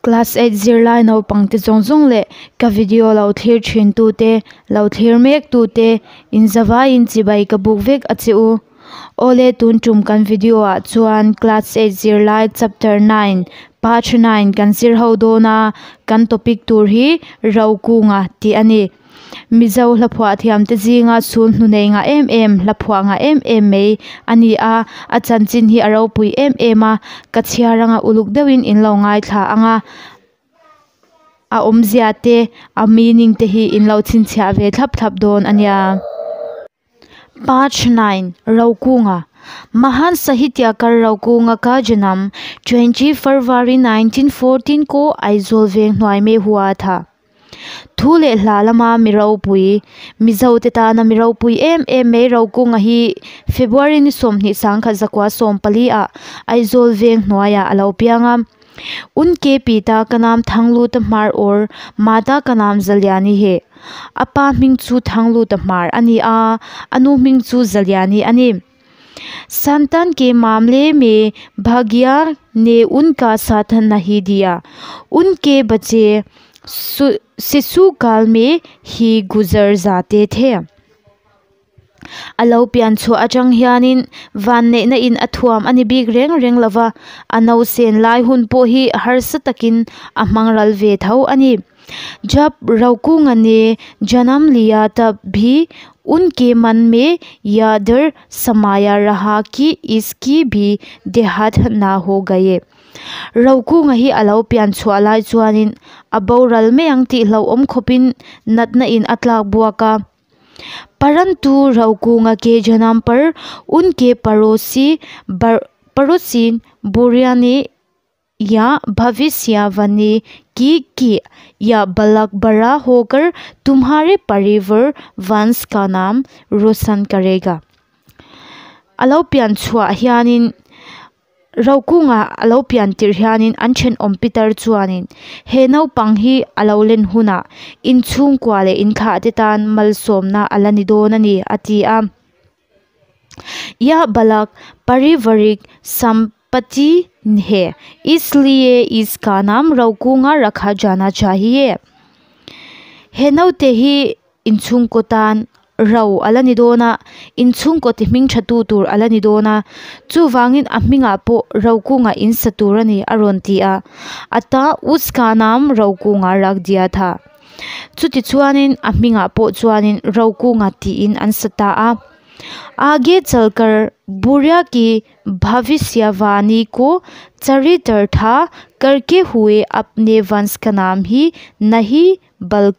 Class eight zirlai naupangte zawng zawng leh ka video lo thlir thin tute, lo thlir mek tute inzavaiin chibai ka buk vek a che u. Awle tun tum kan video ah chuan class eight zirlai chapter nine part nine kan zir ho dawn a, kan topic tur hi Rokunga tih a ni. Mizo hla phuah thiam te zinga chhun hnu nei ngah em em hla phuah ngah em em mai a ni a, a chanchin hi a ropui em em a, ka chhiar anga uluk deuhin in lo ngaithla ang a, a awmzia te a meaning te hi in lo chhinchhiah ve thlap thlap dawn a nia. Part nine, Rokunga Mahan Sahityakar Rokunga ka janam 20 February 1914 ko Aizawl veng hnuai me hua tha. Thu leh hla lama mi ropui, Mizo te tana mi ropui em em mai Rokunga hi February ni 20 zakua 14 ah Aizawl veng hnuaiah a lo piang a. Unke pita ka naam Thangluta Hmar or mata ka naam Zaliani he. A pa hming chu Thangluta Hmar a ni a, a nu hming chu Zaliani a ni. Santan ke मामले में भाग्य ने उनका साथ नहीं दिया। उनके बच्चे शिशु काल में ही गुजर जाते थे। A lo pian chhuah atang hianin vanneihna in a thuam a ni bik reng reng lova, a nausen lai hun pawh hi harsa takin a hmang ral ve tho a ni. Jab Rokunga ne janam liya tab bhi unke man mein yah dar samaya raha ki iski bhi देहात na ho gaye. Rokunga hi a lo pian chhuah lai chuanin a boral mai ang tih hlauhawm khawpin natna in a tlak buak a. Parantu Rokunga ke janam par unke parosi parosi Boria ne ya भविष्यवाणी की कि यह बालक बड़ा होकर तुम्हारे परिवार वंश का नाम रोशन करेगा। A lo pian chhuah hianin Rokunga a lo pian tirh hianin an thenawm pitar chuanin he naupang hi a lo len hunah inchhungkua leh inthlah te tan malsawmna a la ni dawn a ni a ti a. Yah balak parivarik sampatti hai isliye iska naam Rokunga rakha jana chahiye. He naute hi inchhungkaw tan ro a la ni dawn a, inchhungkaw ti hming tha tu tur a la ni dawn a, chuvangin a hmingah pawh Rokunga in sa tur a ni a rawn ti a, ata uska naam Rokunga rak diya tha. Chuti chuanin a hmingah pawh chuanin Rokunga tiin an sa ta a. Aage chalkar Boria ki भविष्यवाणी को चरितार्थ करके हुए अपने वंश का नाम ही नहीं बल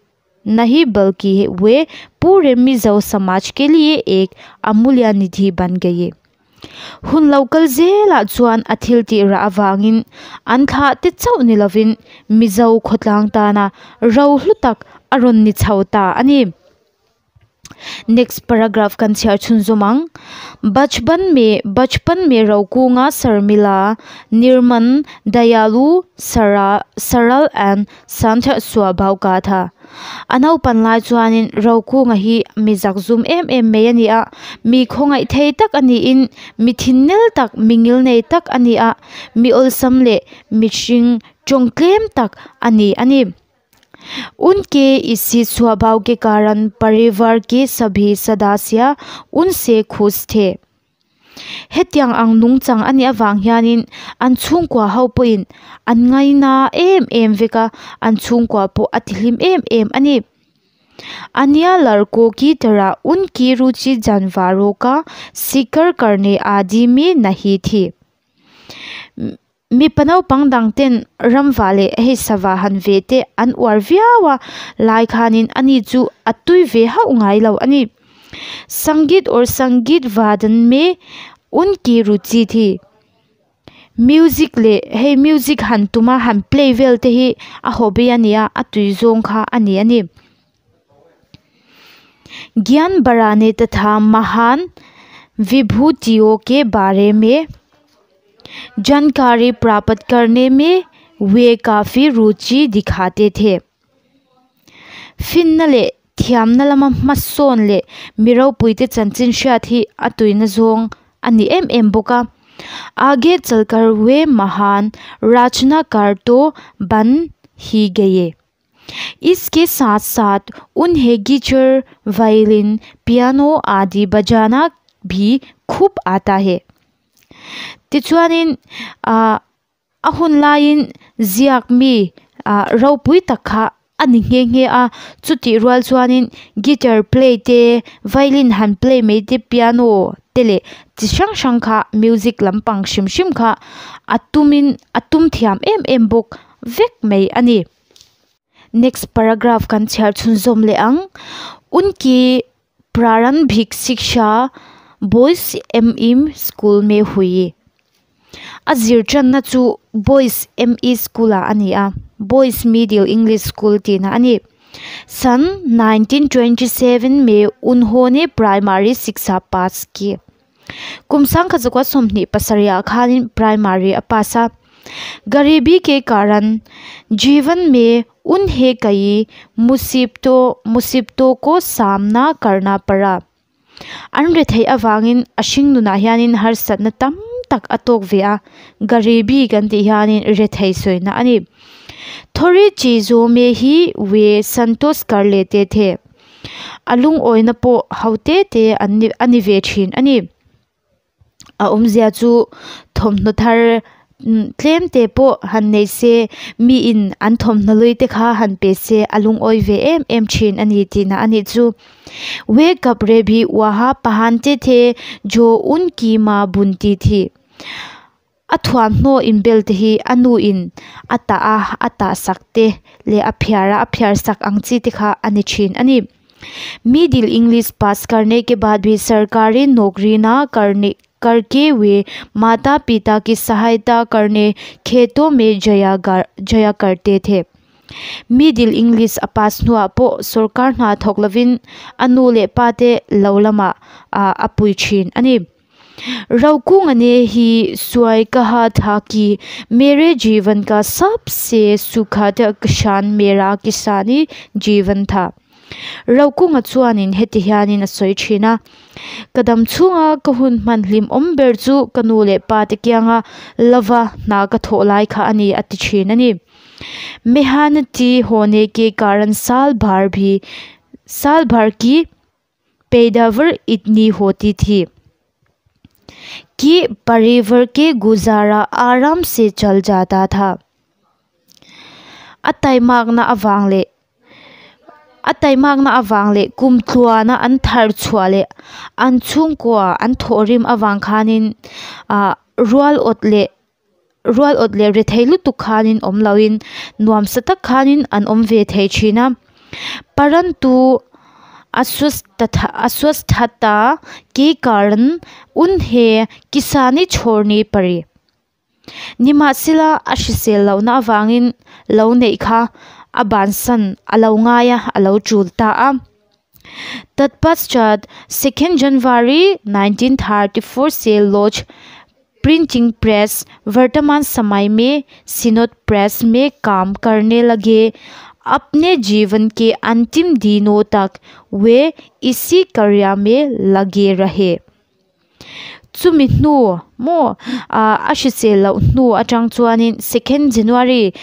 नहीं बल्कि वे पूरे मिजो समाज के लिए एक अमूल्य निधि बन गए। Hun lo kal zelah chuan a thil tih rah avangin an thlah te chauh ni lovin Mizo khawtlang tana ro hlu tak a rawn ni chho ta a ni. Next paragraph kan chhiar chhun zawm ang. Bachpan mein Rokunga Sharmila Nirman Dayalu Saral and Sant swabhav ka tha. A naupan lai chuanin Rokunga hi mi zak zum em em mai a ni a, mi khawngaih thei tak a niin mi thin nel tak mi ngil nei tak a ni a, mi awlsam leh mihring tawng tlem tak a ni a ni. उनके इसी स्वभाव के कारण परिवार के सभी सदस्य उनसे खुश थे। Hetiang ang nungchang a nih avang hianin an chhungkua ho pawhin an ngaina em em vek a, an chhungkua pawh a tihlim em em a ni. Anya ladko ki tarah unki ruchi janwaro ka shikar karne aadi mein nahi thi. Mipa naupang dang ten ramva leh hei sava han ve te an uar viau a, lai khanin ani chu a tui ve hauh ngai lo a ni. Sangit aur sangit vadan mein unki ruchi thi. Music leh hei music han tuma han play vel te hi a hobby a ni a, a tui zawng kha a ni a ni. Gyan बढ़ाने तथा महान विभूतियों के बारे में जानकारी प्राप्त करने में वे काफी रुचि दिखाते थे। Finna leh thiamna lama hmasawn leh mi ropuite chanchin hriat hi a tuina zawng a ni em em bawk a. आगे चलकर वे महान रचनाकार तो बन ही गए। इसके साथ साथ उन्हें guitar, violin, piano आदि बजाना भी खूब आता है। Tichuanin a hun laiin ziak mi ropui tak kha a ni nghe nghe a, chutih rual chuanin guitar play te, violin han play mai te, piano te leh chi hrang hrang kha music lampang hrim hrim kha a tumin a tum thiam em em bawk vek mai a ni. Next paragraph kan chhiar chhunzawm leh ang. Unki prarambhik shiksha Boys M_E school me hui. A zir tanna chu Boys M_E school ah a ni a, Boys Middle English School tihna a ni. San 1927 me unhone primary shiksha pass ki. Kum sangkhat zakua 27 ah khanin primary a pass a. Garibi ke karan jeevan me unhe kai musibto ko samna karna para. An rethei avangin a hring nunah hianin harsatna tam tak a tawk ve a, garibi kan tih hianin rethei sawina a ni. Thori chizo me hi we santosh kar le te the. A lungawina pawh ho te te a ni ve thin a ni. A awmzia chu thawmhnaw thar tlem te pawh han nei se, mi in an thawmhnaw lui te kha han pe se a lungawi ve em em thin a ni tihna a nih chu. We kapre bhi waha pahante the jo unki ma bunti thi. A thuamhnaw inbel te hi a nu in a tah a, a tah sak te leh a phiar a, a phiar sak ang chi te kha a ni thin a ni. Middle English pass karne ke baad bhi sarkari nokri na karne करके वे माता पिता की सहायता करने खेतों में जाया करते थे। Middle English a pass hnuah pawh sarkar hna thawk lovin a nu leh pa te lo lamah a pui thin a ni. Rokunga ne hi suai kaha tha ki mere jeevan ka sabse sukhad kshan mera kisani jeevan tha. Rokunga chuanin heti hianin a sawi thin a, ka dam chhunga ka hun hman hlim awm ber chu ka nu leh pa te kianga lova hna ka thawh lai kha a ni a ti thin a ni. Mehanati hone ke karan saal bhar ki paidawar itni hoti thi कि परिवार के गुजारा आराम से चल जाता था। A taimakna awang leh kum tluana an thar chhuah leh an chhungkua an thawhrim awang khanin rual awt leh rethei lutuk khanin awm loin nuamsa tak khanin an awm ve thei thin a. Parantu अस्वस्थता के कारण उन्हें किसानी छोड़नी पड़ी। Nimahsela a hrisel lohna avangin lo neih kha a bansan a lo ngai a, a lo tul ta a. Tatpashchat 2 January 1934 से laws printing press वर्तमान समय में सिनोद प्रेस में काम करने लगे। अपने जीवन के अंतिम दिनों तक वे इसी कार्य में लगे रहे। Chumi hnu maw a hrisel loh hnu atang chuanin 2 January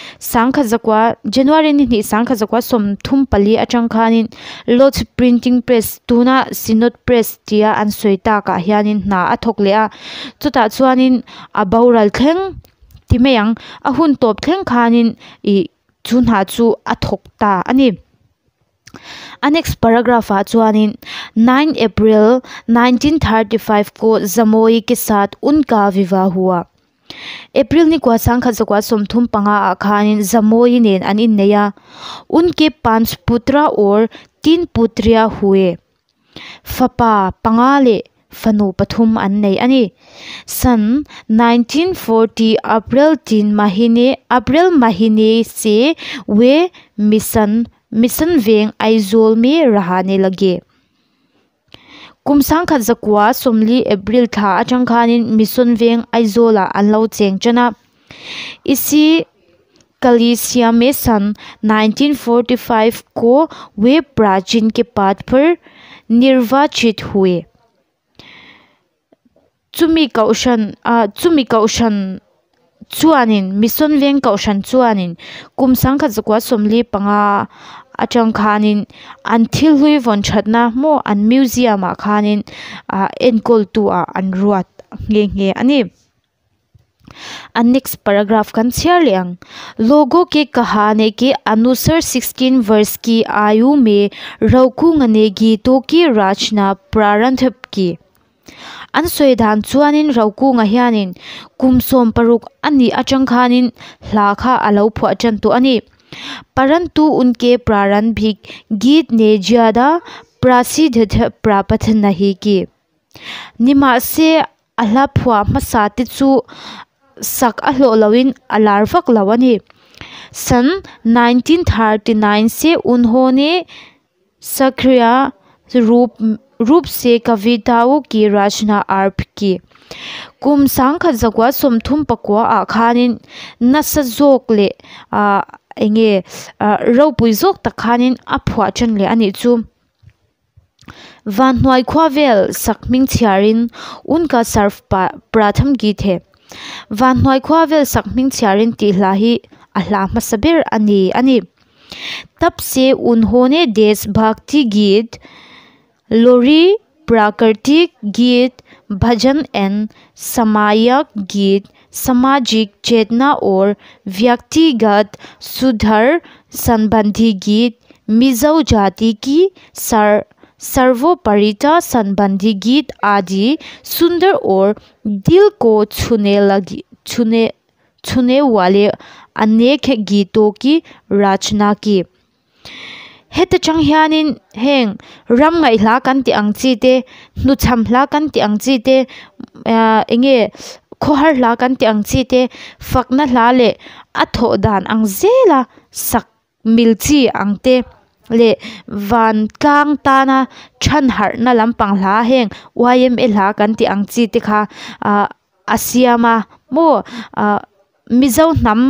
January ni hnih sangkhat zakua 34 atang khanin Lodge Printing Press tuna Synod Press tia an sawi takah hianin hna a thawk leh a, chutah chuanin a boral thleng ti mai ang a hun tawp thleng khanin ih chu hna chu a thawk ta a ni. A next paragraph ah chuanin 9 April 1935 ko Zamoi ke saath unka vivah hua. April ni kwa sangkhat zakua 35 ah khanin Zamoi nen an innei a. Unke 5 putra aur 3 putriya hue. Fapa panga leh fanu pathum an nei a ni. San 1940 April 3 mahine se we mission veng Aizawl me rahane lage. Kum sangkhat zakua 40 April thla atang khanin mission veng Aizawl ah an lo cheng chana. Isi कलीसिया में सन 1945 को वे प्राचीन के पद पर निर्वाचित हुए। Chumi kohhran ah chumi kohhran chuanin Mission Veng kohhran chuanin kum 1945 atang khanin an thil hlui vawn thatna maw an museum ah khanin ah enkawl tu ah an ruat nghe nghe a ni. A next paragraph kan chhiar leh ang. Logo ke kahane ke anusar 16 varsh ki aayu mein Rokunga ne geeto ki rachna prarambh ki. An sawi dan chuanin Rokunga hianin kum 16 a nih atang khanin hla kha a lo phuah tan tawh a ni. Parantu unke prarambhik geet ne zyada prasidh prapath nahi ki. Nimahse a hla phuah hmasa te chu sak a hlawh loin a lar vak lo a ni. San 1939 se unhone sakriya rup rup se kavitao ki rachna aarambh ki. Kum 1934 ah khanin nasa zawk leh ah enge ah ropui zawk tak khanin a phuah tan leh a nih chu. Vanhnuai khua vel sak hming chhiarin unka sarf pa pratham geet he. Vanhnuai khua vel sak hming chhiarin tih hla hi a hla hmasa ber a ni a ni. Tab se unhone desh bhakti geet lori prakriti geet bhajan and samayak geet samajik chetna aur vyaktigat sudhar sambandhi geet Mizo jati ki sar sarvoparita sambandhi geet aadi sundar aur dil ko chhune lagi chhune chhune wale anek geeto ki rachna ki. Heta tang hianin heng ram ngaih hla kan tih ang chi te hnuchham hla kan tih ang chi te ah enge khawhar hla kan tih ang chi te fakna hla leh a thawh dan ang zela sak mil chi ang te leh van tlang tana than harhna lampang hla heng Y_M_A hla kan tih ang chi te kha ah a siam a maw ah Mizo hnam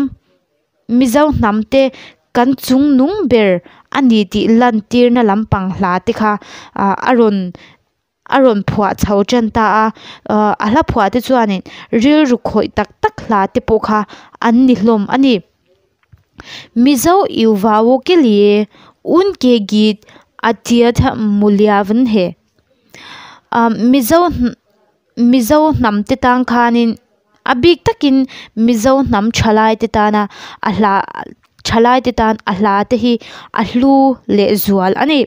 Mizo hnam te kan chung nung ber a ni tih lan tirna lampang hla te kha ah a rawn a rawn phuah chho tan ta a ah a hla phuah te chuanin rilru khawih tak tak hla te pawh kha an ni hlawm a ni. Mizo yuvao ke liye unke geet atyant mulyavan he. Ah Mizo Mizo hnam te tang khanin a bik takin Mizo hnam thalai te tana a hla thalai te tan a hla te hi a hlu leh zual a ni.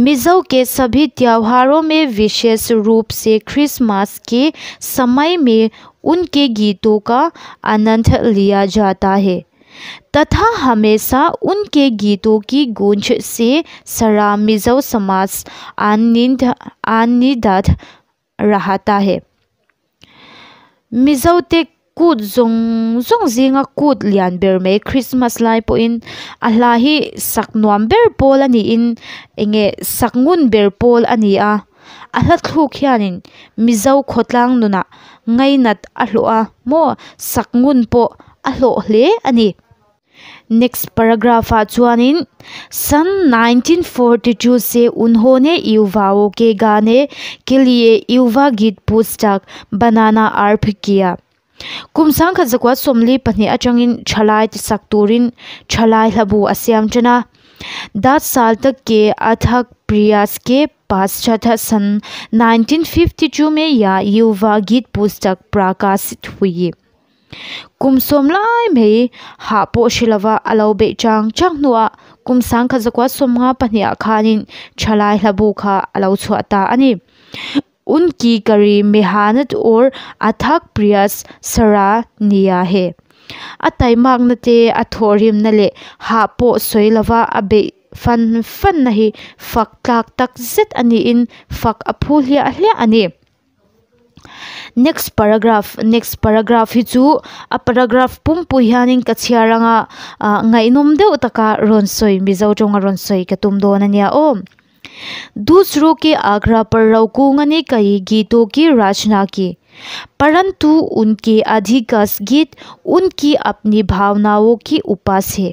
Mizo ke sabhi त्योहारों में विशेष रूप से Christmas के समय में उनके गीतों का आनंद लिया जाता है तथा हमेशा उनके गीतों की गूंज से सारा मिजो समाज आनंद आनंदित रहता है. Mizo te kut zawng zawng zinga kut lian ber mai Christmas lai pawhin a hla hi sak nuam ber pawl a niin enge sak ngun ber pawl a ni a a hla thluk hianin Mizo khawtlang nunah ngainat a hlawh a maw sak ngun pawh a hlawh hle a ni. Next paragraph ah chuanin san 1942 se unhone yuvao ke gaane ke liye yuva geet pustak banana aarambh kiya. Kum 1942 atangin thalai te sak turin thalai hlabu a siam tan a. Das saal tak ke athak prayas ke paschat san 1952 mein ya yuva geet pustak prakashit hui. Kum 10 lai mai hah pawh hre lova a lo beih chang chang hnuah kum 1952 ah khanin thalai hlabu kha a lo chhuah ta a ni. Unki kari mehanat aur athak prayas sarahniya he. A taimakna te a thawhrimna leh hah pawh sawi lova a beih fan fan na hi fak tlak tak zet a niin fak a phu hliah hliah a ni. Next paragraph next paragraph hi chu a paragraph pumpui hianin ka chhiar anga ah ngaihnawm deuh taka rawn sawi Mizo tawnga rawn sawi ka tum dawn a nia aw. Dusro ke आग्रह पर Rokunga ने कई गीतों की रचना की परंतु उनके अधिकांश गीत उनकी अपनी भावनाओं की उपज है.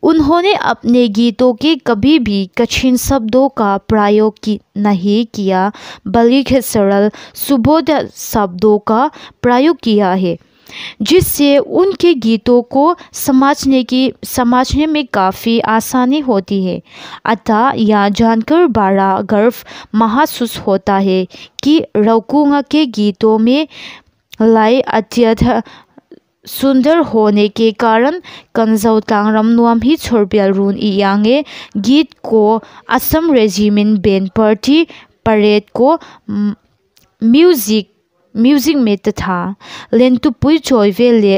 उन्होंने अपने गीतों के कभी भी कठिन शब्दों का प्रयोग नहीं किया बल्कि सरल सुबोध शब्दों का प्रयोग किया है जिससे उनके गीतों को समझने की समझने में काफ़ी आसानी होती है। अतः यह जानकर बड़ा गर्व महसूस होता है कि रघुंगा के गीतों में लय अत्यंत सुंदर होने के कारण कंजौतांगरम नुआम ही छोरबियल रून इयांगे गीत को Assam regiment band party parade को म्यूजिक म्यूजिक में तथा लेंटुपुई चोइवेले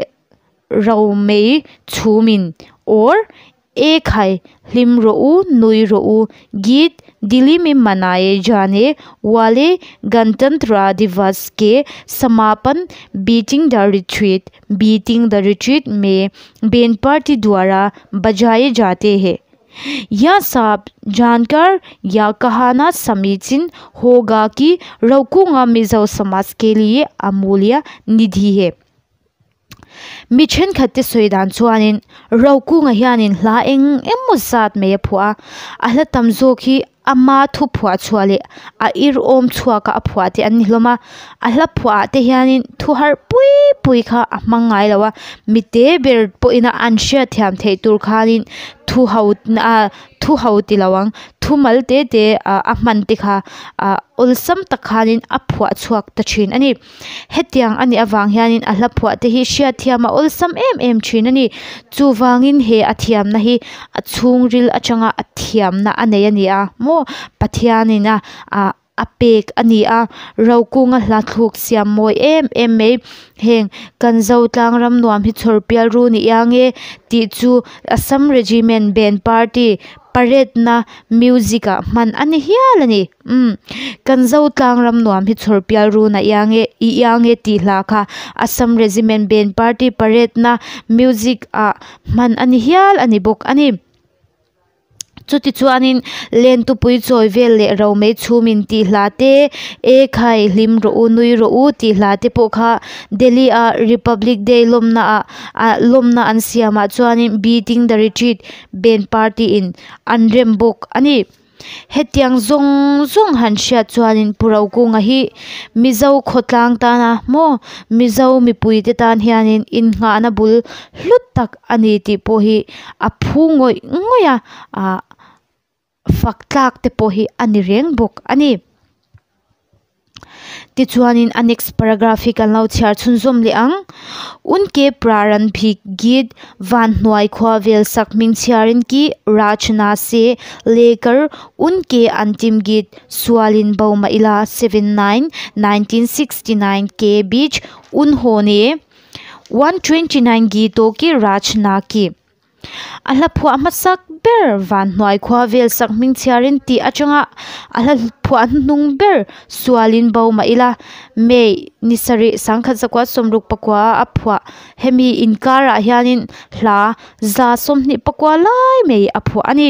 रौमेई छुमिन और एक है हिम रोऊ नुई रोऊ गीत दिल्ली में मनाए जाने वाले गणतंत्र दिवस के समापन beating the retreat beating the retreat में बैंड पार्टी द्वारा बजाए जाते हैं। यह सब जानकर यह कहना समीचीन होगा कि रघुंगा मिजो समाज के लिए अमूल्य निधि है। Mi thenkhat te sawi dan chuanin Rokunga hianin hla eng emaw zat mai a phuah a, a hla tam zawk hi ama thu phuah chhuah leh a ir awm chhuak a a phuah te an ni hlawm a, a hla phuah ah te hianin thu harh pui pui kha a hmang ngai lo a, mi te ber pawhin a an hriat thiam theih tur khanin thu ho ah thu ho ti lo ang thu mal te te ah a hman te kha ah awlsam tak khanin a phuah chhuak ta thin a ni. Hetiang a nih avang hianin a hla phuah te hi hriat thiam a awlsam em em thin a ni. Chuvangin he a thiamna hi a chhungril atanga a thiamna a nei a ni a maw Pathianin a ah a pek a ni a Rokunga hla thluk siam mawi em em mai heng kan Zotlang ram nuam hi chhawr pial ru ni ang e tih chu Assam Regiment band party parade na music ah hman a ni hial a ni umm kan Zotlang ram nuam hi chhawr pial ru na iang e i iang e tih hla kha Assam Regiment band party parade na music ah hman a ni hial a ni bawk a ni. Chuti chuanin len tupui chawi vel leh ro mai chhumin tih hla te e khai hlim rawh u nui rawh u tih hla te pawh kha Delhi ah Republic Day lawmna ah ah lawmna an siam ah chuanin beating the retreat band party in an rem bawk a ni. Hetiang zawng zawng han hriat chuanin Pu Rokunga hi Mizo khawtlang tana maw Mizo mipui te tan hianin innghahna bul hlut tak a ni tih pawh hi a phu ngawih ngawih a ah fak tlak te pawh hi a ni reng bawk a ni. Tichuanin a next paragraph hi kan lo chhiar chhunzawm leh ang. Unke Praranbhik Geet Vanhnuai khua vel sak hming chhiarin ki Rachna se lekar Unke Antim Geet Sualin bo mah ila 79 1969 ke beach Unhone 129 Geeto ki Rachna ki A hla phuah hmasak ber van hnuai khua vel sak hming chhiarin tih atanga a hla phuah hnuhnung ber sualin bo mah ila May ni sarih sangkhat zakua sawmruk pakua a phuah hemi inkarah hianin hla za sawmhnih pakua lai mai a phuah a ni.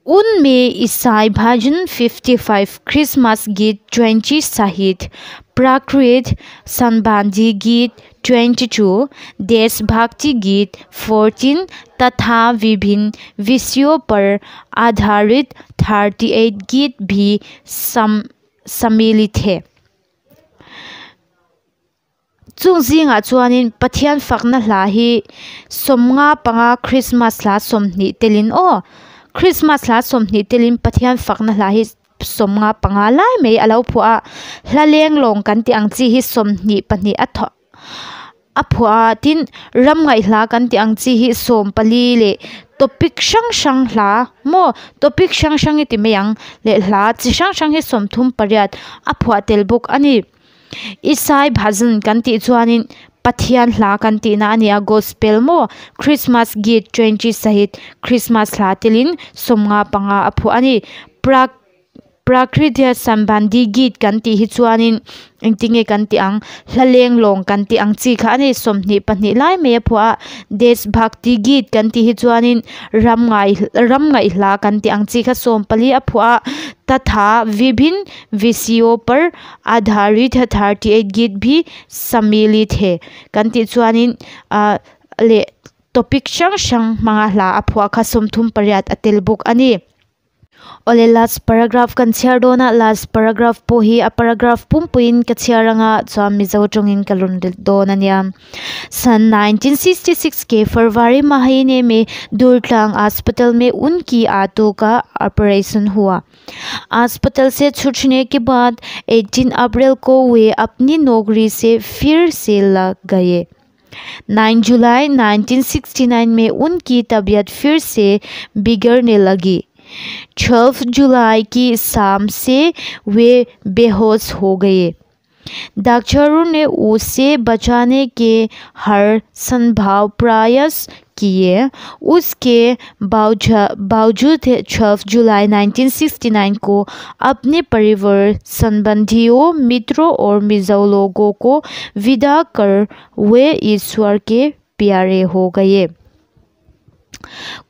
उनमें ईसाई भजन 55, क्रिसमस गीत 20 सहित प्राकृत संबंधी गीत 22, देशभक्ति गीत 14 तथा विभिन्न विषयों पर आधारित 38 गीत भी सम सम्मिलित है। Chung zingah chuanin Pathian fakna hla hi 55 Christmas hla 20 telin aw Christmas hla 20 telin Pathian fakna hla hi 55 lai mai a lo phuah a, hla leng lawng kan tih ang chi hi 22 a thaw a phuah a tin ram ngaih hla kan tih ang chi hi 14 leh topic hrang hrang hla maw topic hrang hrang hi ti mai ang leh hla chi hrang hrang hi 38 a phuah tel bawk a ni. Isai bhajan kan tih chuanin Pathian hla kan tihna a ni a, gospel maw Christmas Geet 20 sahit Christmas hla telin 55 a phuah a ni. Prak Prakritya Sambandhi Geet kan tih hi chuanin engtinge kan tih ang hla leng lawng kan tih ang chi kha a ni, 22 lai mai a phuah a. Deshbhakti Geet kan tih hi chuanin ram ngai ram ngaih hla kan tih ang chi kha 14 a phuah a. तथा विभिन्न विषयों पर आधारित 38 गीत भी सम्मिलित है। Kan tih chuanin ah leh topic hrang hrang hmanga hla a phuah kha 38 a tel bawk a ni. Awle last paragraph kan chhiar dawn a, last paragraph pawh hi a paragraph pumpuiin ka chhiar anga chuan Mizo tawngin ka rawn rilh dawn a nia. San 1966 ke February mahine mein Durtlang Hospital mein unki आंतों का operation हुआ। अस्पताल से छूटने के बाद 18 अप्रैल को वे अपनी नौकरी से फिर से लग गए। 9 जुलाई 1969 में उनकी तबीयत फिर से बिगड़ने लगी। 12 जुलाई की शाम से वे बेहोश हो गए। डॉक्टरों ने उसे बचाने के हर संभव प्रयास किए। उसके बावजूद 12 जुलाई 1969 को अपने परिवार, संबंधियों, मित्रों और मिजो लोगों को विदा कर वे ईश्वर के प्यारे हो गए।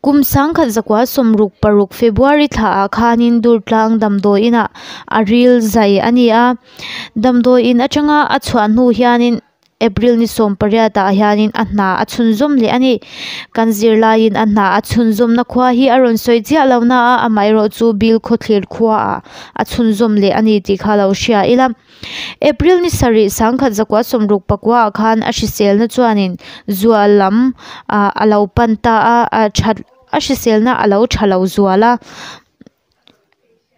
Kum 1966 February thlaah khanin Durtlang damdawiinah a ril zai a ni a, damdawiin atanga a chhuah hnu hianin April ni 18 ah hianin a hna a chhunzawm leh a ni. Kan zirlaiin a hna a chhunzawmna khua hi a rawn sawi chiah lo na a, amaherawh chu Bil khawthlir khuaah a chhunzawm leh a ni tih kha lo hria ila. April ni 7 1969 ah khan a hriselna chuanin zual lam a lo pan ta a, a hriselna a lo tha lo zual a.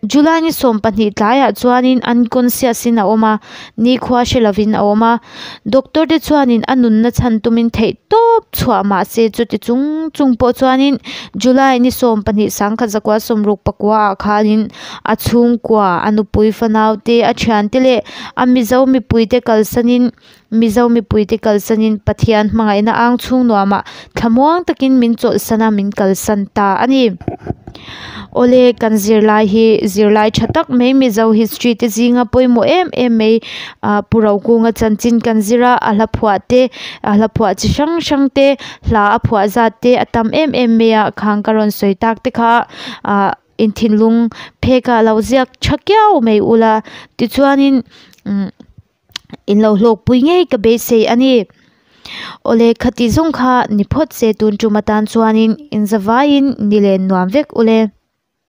July ni 12 tlaiah chuanin unconscious in a awm a, nikhua hre lovin a awm a. Doctor te chuanin a nunna chhan tumin theih tawp chhuah mahse chuti chung chung pawh chuanin July ni 12 1969 ah khanin a chhungkua, a nupui fanau te, a thian te leh a Mizo mipui te kalsanin Mizo mipui te kalsanin Pathian hmangaihna ang chhung nuamah thlamuang takin min chawlhsan a, min kalsan ta a ni. Awle kan zirlai hi zirlai tha tak mai Mizo history te zinga pawimawh em em mai Pu Rokunga chanchin kan zir a, a hla phuah te, a hla phuah chi hrang hrang te, hla a phuah zat te a tam em em mai a, khang ka rawn sawi tak te kha inthinlung phekah lo ziak tha kiau mai ula tichuanin in lo hlawkpui ngei ka beisei a ni. Awle khati zawng kha ni phawt se tun tum atan chuanin inzavaiin ni len nuam vek ule.